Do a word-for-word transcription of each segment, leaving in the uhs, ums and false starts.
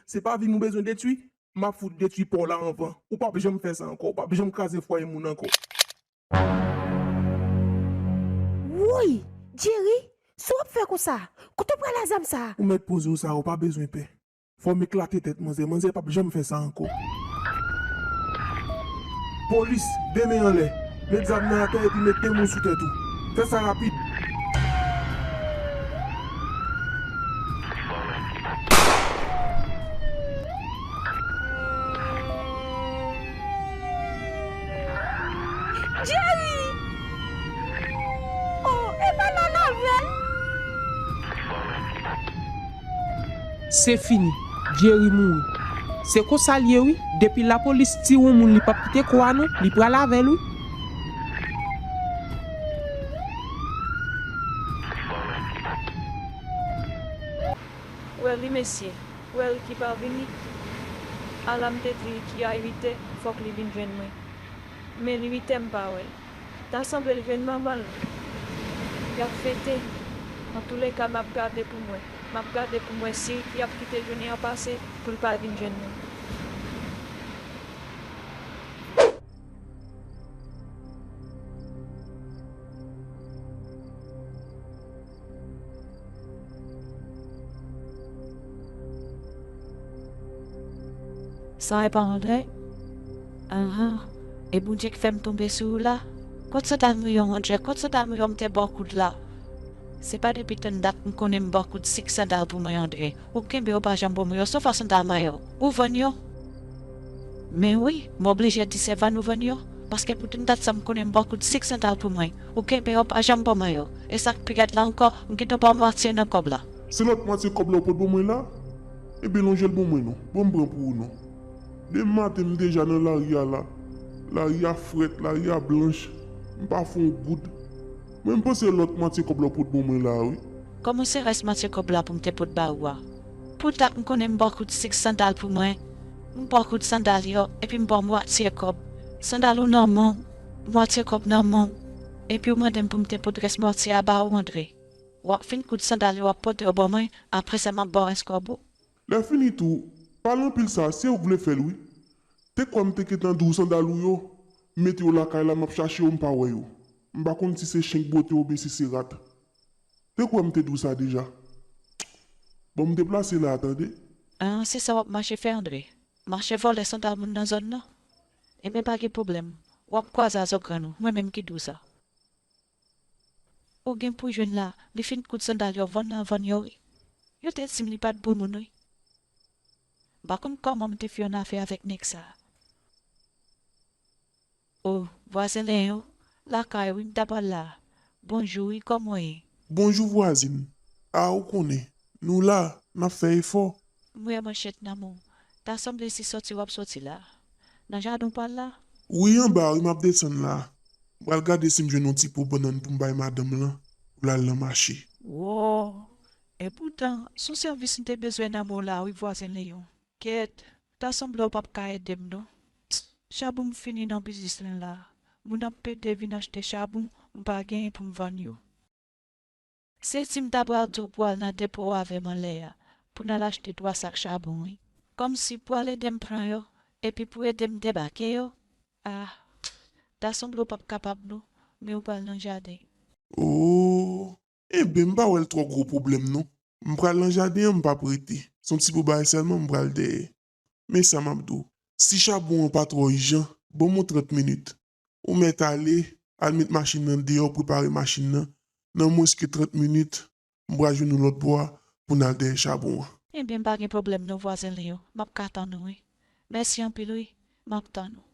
Se pa vi m ou bezwen detwi? M ap fout detwi pa w la anvan. Ou p ap janm fè sa ankò. Ou p ap janm kraze fwaye moun ankò. Woy! Jerry, sa w ap fè konsa? Kote w pral ak zam sa a? Ou mèt poze w sa, ou pa bezwen pè. Fò m eklate tèt manzè. Manzè p ap janm fè sa ankò. Polis, de men anlè. Met zam nan atè epi met de moun sou tèt ou. Fè sa rapid. Jerry! Oh, e pa la lavel! Se fini. Jerry mouri. Se konsa l ye wi. Depi lapolis tire yon moun li p ap kite kò a non, li pral avè l wi. Wè li mesye, wè Ricky pa vini. Ala m te di Ricky a uit è fòk li vin jwenn mwen. Men li uit è m pa wè l. Ta sanble l jwenn manman l. Y ap fete. Antouleka m ap gade pou m wè. M ap gade pou m wè si Ricky ap kite jounen an pase pou l pa vin jwenn mwen. Sa e pa Andre? Ahan. E Bondye k fè m tonbe sou ou la? Kot sandal mwen yo Andre? Kot sandal mwen yo m te ba w kout la? Se pa depi tann dat m konnen m ba w kout sik sandal pou mwen Andre. Ou kenbe yo pa janm ban mwen yo, sofwa sandal mwen yo. Ou vann yo? Men wi, m oblije di se vann ou vann yo. Paske pou tann dat sa m konnen m ba w kout sik sandal pou mwen. Ou kenbe yo pa janm ban mwen yo. E sa k pi rèd la ankò, m gentan ba w mwatye nan kòb la. Se lòt mwatye kòb la ou pot ban mwen la? Ebyen lonje l ban mwen non. Ban m pran pou ou non. Demen maten m deja nan lari a la. Lari a frèt, lari a blanch. M pa fè yon goud. Mwen m panse lòt mwatye kòb la ou pot ban mwen la wi. Kòman se rès mwatye kòb la pou m te pot ba ou a? Pou dat m konnen m ba w kout sik sandal pou mwen. M ba w kout sandal yo, epi m ba w mwatye kòb. Sandal ou nan men w, mwatye kòb nan men w. Epi w mande m pou m te pot rès mwatye a ba ou Andre. W ap fin koud sandal yo w ap pote yo ban mwen, apre sa m ap ba w rès kòb ou. Lèfini tou, pale anpil sa, se ou k vle fè l wi. Te kwè m te gentan di w sandal ou yo, m mete yo lakay la m ap chache yo m pa wè yo. M pa konn si se chen k bwote oubyen si se rat. Te kwè m te di w sa deja. Bon m deplase la a tande. An, se sa w ap mache fè Andre? Mache vòlè sandal moun nan zòn nan? Ebyen pa gen pwoblèm, w ap kwaze a zògrann ou, mwen menm ki di w sa. Ou gen pou jwenn la, li fin koud sandal yo vann nan vann yo wi. Yo te di m li pa t bon moun wi. M pa konn kòman m te fè yon afè avèk nèg sa. O, vwazen Leyon, lakay wi m ta pral la. Bonjou wi, kòman w ye? Bonjou vwazen. A ou konnen, nou la, n ap fè efò. M wè manchèt nan men w. Ta sanble se sòti w ap sòti la. Nan jaden w pral la? Wi anba wi m ap desann la. M pral gade si m jwenn yon ti po bannann pou m bay madanm lan pou l al nan mache. Wo! Epoutan, s on sèvis m te bezwen nan men w la wi vwazen Leyon. Kèt, ta sanble w p ap ka ede m non. Chabon m fini nan biznis lan la. Moun ap pede vin achte chabon, m pa genyen pou m vann yo. Se di m ta pral di w pou w al nan depo w avè m anlè a, pou n al achte twa sak chabon wi. Kòmsi pou w al ede m pran yo, epi pou w ede m debake yo. Ah, ta sanble w p ap kapab non, men w pral nan jaden. Oh, enben m pa wè l twò gwo pwoblèm non. M pral nan jaden an m p ap rete. S on ti po bagay sèlman m pral dèyè. Men sa m ap di w, si chabon an pa twò ijan, ban m yon trant minit. Ou mèt ale, al met machin nan deyò, prepare machin nan, nan mwens ke trant minit, m pral jwenn ou lòt bò a pou n al dèyè chabon an. Ebyen m pa gen pwoblèm non vwazen Leyon, m ap ka tann ou wi. Mèsi anpil wi, m ap tann ou.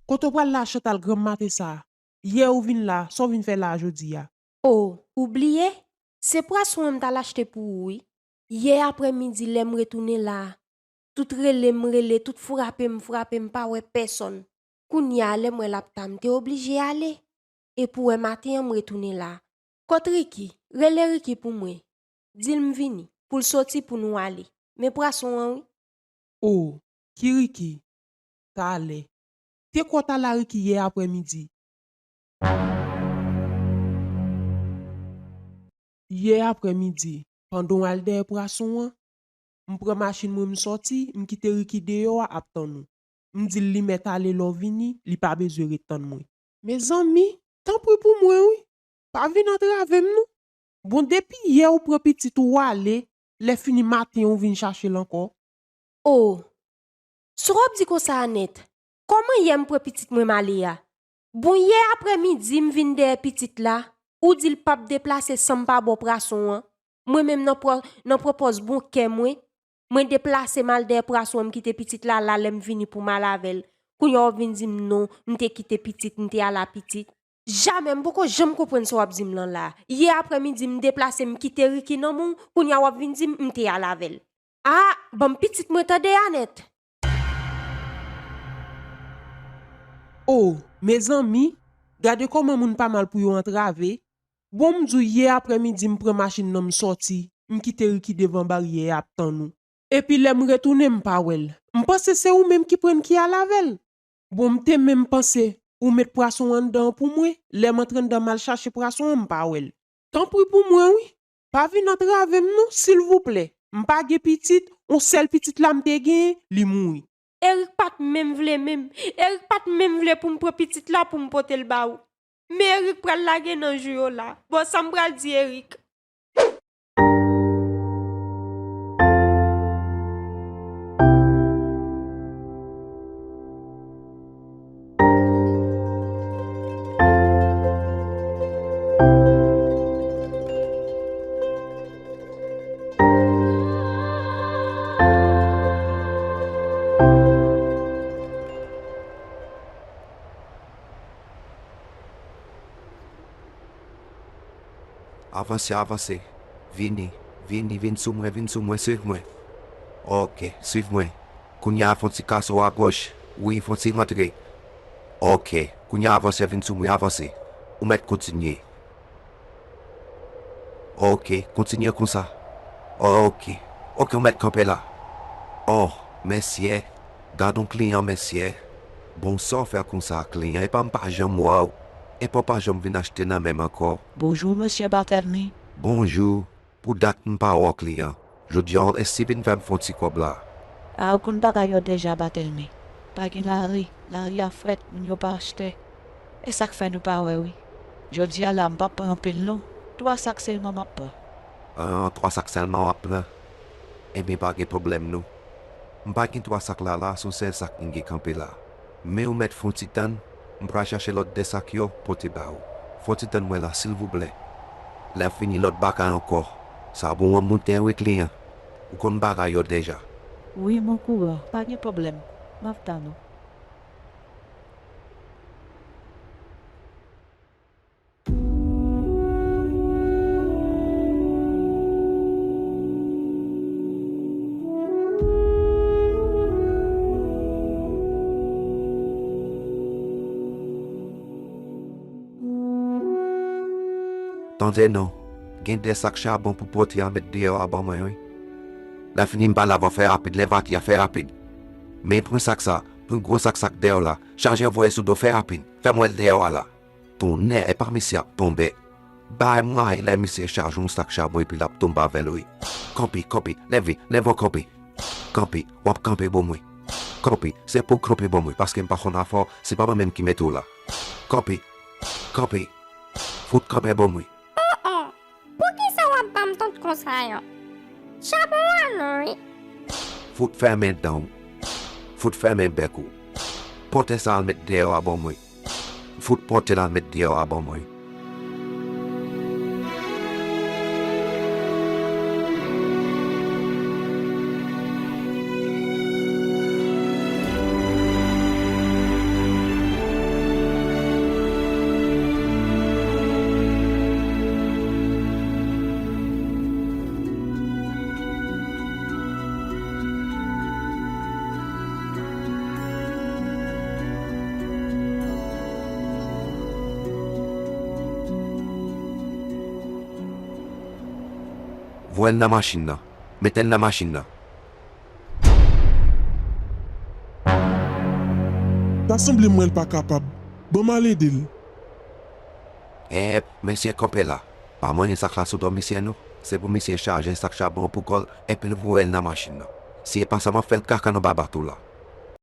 Kote w pral la Chantal granm maten sa a? Yè ou vin la, sa w vin fè la a jodi a? O, ou bliye? Se pwason an m t al achte pou ou wi. Yè aprè midi lè m retounen la a, tout rele m rele, tout frape m frape m pa wè pèsonn. Kounye a lè m wè l ap ta m te oblije ale. Epi w wè maten an m retounen la a. Kot Ricky? Rele Ricky pou mwen. Di l m vini, pou l soti pou nou ale. Men pwason an wi. O, ki Ricky? Talè. Te kwè w t al la Ricky yè aprè midi. Yè aprè midi, Pandan w al dèyè pwason an, m pran machin mwen, m sòti, m kite Ricky deyò a ap tann ou. M di l li mèt ale, lè w vini, li pa bezwen ret tann mwen. Mezanmi, tanpri pou mwen wi, pa vin antrave m non. Bon, depi yè ou pran pitit ou ale, lè fini maten ou vin chache l ankò. O, sa w ap di konsa a nèt? Kòman yè m pran pitit mwen m ale a? Bon, yè aprèmidi m vin dèyè pitit la, ou di l p ap deplase san m pa ba w pwason an. Mwen menm nan pwò-, nan pwòpòz bon kè mwen, mwen deplase m al dèyè pwason an, m kite pitit la la, lè m vini pou m al avè l. Kounye a w ap vin di m non, m te kite pitit, m te al a pitit. Jamè, m poko janm konprann sa w ap di m lan la. Yè aprèmidi m deplase, m kite Ricky nan men w, kounye a w ap vin di m m te al avè l. A, ban m pitit mwen tande Anèt. O, mezanmi, gade kòman moun pa mal pou yo antrave. Bon, m di w, yè aprèmidi m pran machin nan m sòti, m kite Ricky devan baryè a ap tann ou. Epi lè m retounen m pa wè l. M panse se ou menm ki pran l ki al avè l. Bon, m te menm panse ou met pwason anndan an pou mwen, lè m antre anndan m al chache pwason an m pa wè l. Tanpri pou mwen wi, pa vin antrave m non, silvouplè. M pa gen pitit, yon sèl pitit la m te genyen, li mouri. Eric pa t menm vle menm. Eric pa t menm vle pou m pran pitit la pou m pote l ba ou. Men Eric pral lage nan jou yo la. Bon, sa m pral di Eric? Avanse, avanse. Vini, vini, vin sou mwen, vin sou mwen, swiv mwen. Oke, swiv mwen. Kounye a fè yon ti kaso agoch. Wi, fè yon ti rantre. Oke, kounye a avanse, vin sou mwen, avanse. Ou mèt kontinye. Oke, kontinye konsa. Oke. Oke, ou mèt kanpe la. O, mesye. Gad yon kliyan, mesye. Bon, sa w fè konsa, kliyan? Epa m pa janm wè w. Epa w pa janm vin achte nan men m ankò. Bonjou, mesye Barthélemy. Bonjou. Pou dat m pa wè w, kliyan. Jodi a w resi vin fè m fè yon ti kòb la. A, ou konn bagay yo deja, Barthélemy. Pa gen lari, lari a frèt, moun yo pa achte. E sa k fè nou pa wè wi. Jodi a la, m p ap pran anpil non. Twa sak sèlman m ap pran. An, twa sak sèlman w ap pran? Ebyen, pa gen pwoblèm non. M pa gen twa sak la la, se yon sèl sak m gen kanpe la. Men ou mèt fè yon ti tann, m pral chache lòt de sak yo, pote ba ou. Fè yon ti tann mwen la, silvouplè. Lè fini lòt bagay ankò. Sa bon an moute wi kliyan. Ou konn bagay yo deja. Wi, m okouran. Pa gen pwoblèm. M ap tann ou. Tande non, gen de sak chabon pou pote a, mèt deyò a ban mwen wi. Lè fini m pale avè w, fè rapid, lève atè a, fè rapid. Men pran sak sa, pran gwo sak sa k dèyè w la, chaje voye sou do, fè rapid, fè m wè l dèyè w a la. Tonnè, epa misye ap tonbe. Bay mwayen lè misye chaje yon sak chabon epi l ap tonbe avè l wi. Kanpe, kanpe, leve, leve w kanpe. Kanpe, w ap kanpe bò mwen. Kanpe, se pou w kanpe bò mwen, paske m pa konn afè w, se pa mwen menm ki mete w la. Kanpe, kanpe, fout kanpe bò mwen. Oh oh, poukisa w ap ban m tòt konsa yo? Chabon an non wi. Fout fèmen dan w. Fout fèmen bèk ou. Pote sa al met deyò a bò mwen. Fout pote l al met deyò a bò mwen. Voye l nan machin nan. Mete l nan machin nan. Ta sanble m wè l pa kapab. Ban m al ede l. Ep, mesye kanpe la. Pa manyen sak la sou do misye non. Se pou misye chaje sak chabon pou kò l epi l voye l nan machin nan. Si e pa sa, m ap fè l kaka nan ba bato la.